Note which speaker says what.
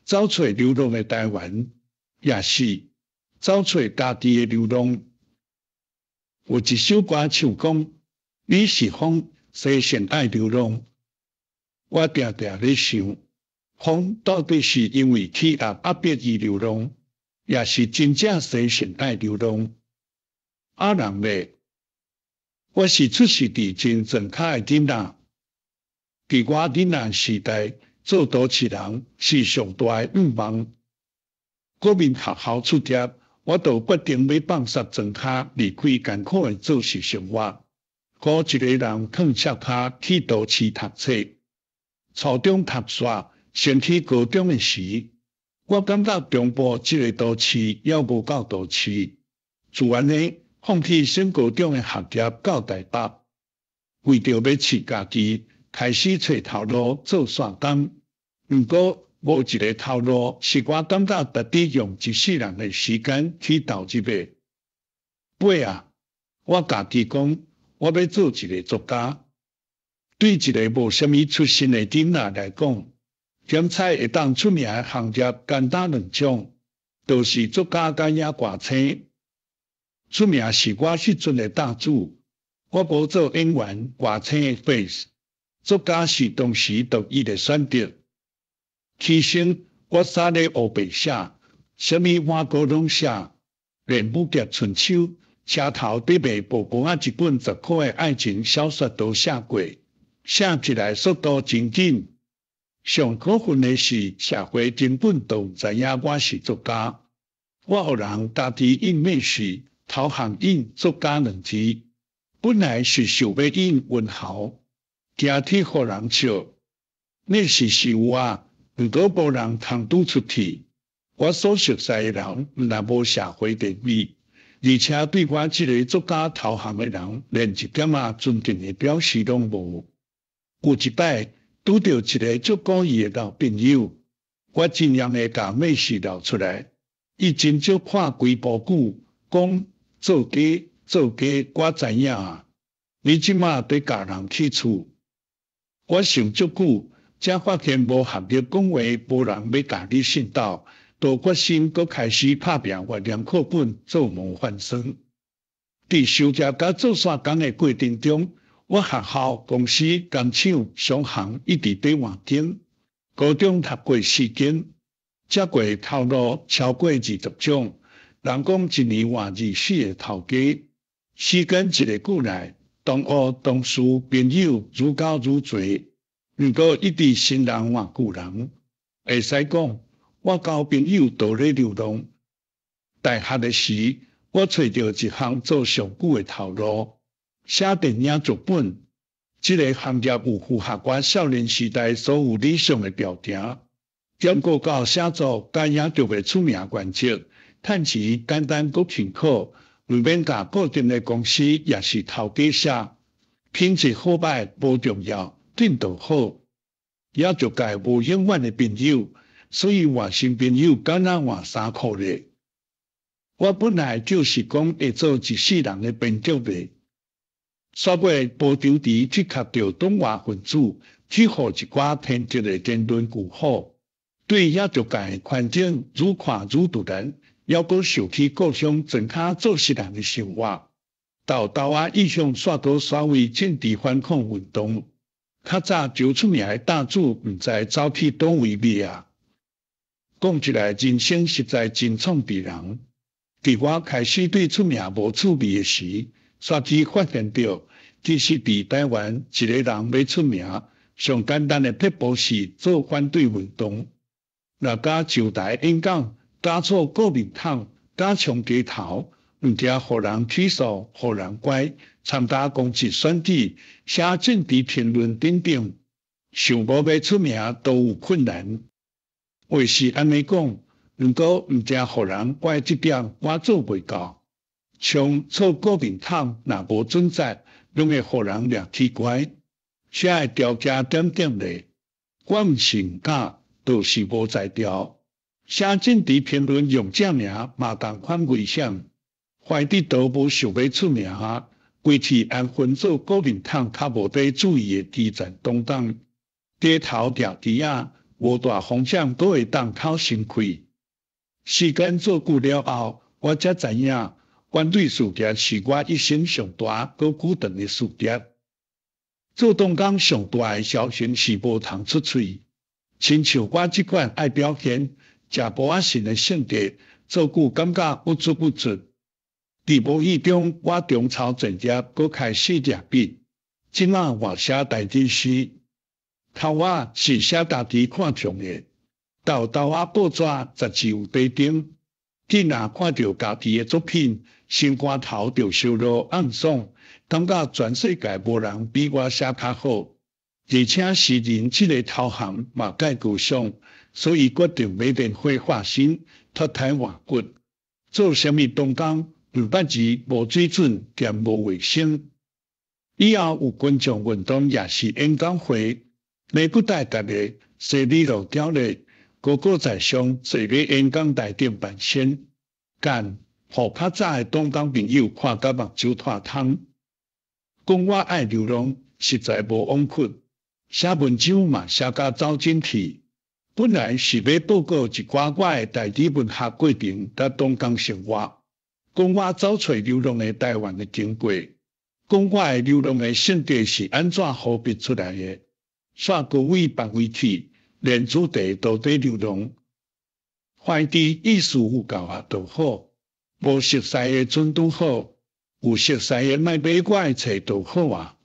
Speaker 1: 走揣流浪的台灣，抑是走揣家己的流浪。有一首歌唱講，你是風，生性愛流浪。我定定咧想，風到底是因為氣壓壓迫伊流浪，抑是真正生性愛流浪？啊人咧，我是出世佇真莊跤的囡仔，佇我囡仔時代，做都市人是上大的願望。國民學校出業，我就決定欲放捒莊跤，離開艱苦的做事生活，孤一個人囥赤跤去都市讀冊。初中讀煞，升去高中的時，我感覺中部這个都市猶無夠都市，自然呢放棄升高中的學業到台北，為著欲飼家己，開始揣頭路做散工。毋過無一个頭路是我感覺值得用一世人的時間去投入的。尾仔，我家己講，我欲做一个作家。對一个無啥物出身的囡仔來講，檢採會當出名的行業簡單兩種，就是作家佮影歌星。出名是我彼陣的搭子，我無做演員、歌星的 face，作家是當時獨一的選擇。起先我啥咧烏白寫，啥物碗糕攏寫，連武俠春秋、車頭佇賣薄薄仔一本10箍的愛情小說都寫過，寫起來速度真緊。上可恨的是，社會根本都毋知影我是作家。我予人家己印面時，頭項印作家兩字，本來是想欲印文豪，驚去予人笑。那是是有啊，毋過無人通拄出去。我所熟似的人，毋但無社會地位，而且對我這个作家頭銜的人，連一點仔尊敬的表示攏無。有一擺拄著一个足古意的老朋友，我盡量的共秘事漏出來，伊真少看規部久，講作家作家，我知影啊，你這馬佇共人起厝。我想足久，才發現無學歷講話，無人欲共你信鬥，就決心閣開始拍拚閱念課本做模範生。佇收業佮做散工的過程中，我學校、公司、工廠、商行一直佇換間，高中讀過四間，食過頭路超過20種。人講一年換24個頭家，時間一个久來，同學、同事、朋友愈交愈濟，毋過一直新人換舊人。會使講，我交朋友都咧流浪。大學的時，我揣著一項做上久的頭路，寫電影劇本。這个行業有符合我少年時代所有理想的條件，兼顧到寫作佮影劇的出名原則，趁錢簡單閣輕巧，毋免共固定的公司抑是頭家寫，品質好䆀無重要，進度好。影劇界無永遠的朋友，所以換新朋友敢若換衫褲咧。我本來就是講會做一世人的編劇的。煞尾無張持去磕著黨外分子，去予一寡偏激的言論舊好，對影劇界環境愈看愈突然，猶閣想起故鄉莊跤做事人的生活，豆豆仔意向煞閣所謂政治反抗運動。較早就出名的搭子，毋知走去佗位未啊？講起來，人生實在真創治人。佇我開始對出名無趣味的時，煞去發現著，其實佇台灣一个人欲出名，上簡單的撇步是做反對運動。若敢上台演講，敢做國民黨，敢衝街頭，毋驚予人起訴，予人拐，參加公職選舉，寫政治評論等等，想無欲出名都有困難。話是按呢講，毋過毋驚予人怪這點，我做袂到。像做國民黨，若無準則，攏會予人掠去拐。寫的條件點點咧，我毋是毋敢，就是無才調。寫政治評論用這名嘛仝款危險，懷得都無想欲出名啊，規氣安分做國民黨較無得注意的基層黨黨，街頭掠豬仔，無大風險，閣會當透心氣。時間做久了後，我才知影，反對事業是我一生上大閣久長的事業。做童工上大的梟雄是無通出喙，親像我這款愛表現、食埔仔神的性格，做久感覺鬱卒鬱卒。佇無意中，我重操舊業，閣開始掠筆。這馬我寫台語詩，頭仔是寫家己看重的，豆豆仔報紙雜誌有提燈。囡仔看著家己的作品，心肝頭就燒熱暗爽，感覺全世界無人比我寫較好。而且詩人這个頭銜嘛蓋高尚，所以決定欲練火化身，脫胎換骨，做啥物童工，毋捌字無水準兼無衛生。以後有群眾運動，抑是演講會，美國大逐个西里路雕咧，高高在上，坐咧演講台頂扮仙，幹，予較早的童工朋友看甲目睭脫湯。講我愛流浪，實在無枉屈。寫文章嘛寫甲走進去。本來是欲報告一寡我的台語文學過程佮童工生活，講我走揣流浪的台灣的經過，講我的流浪的性格是按怎予逼出來的。煞高位範圍去，連主題都佇流浪。懷佇意思有夠啊，就好；無熟似的準拄好，有熟似的莫買我的冊就好啊。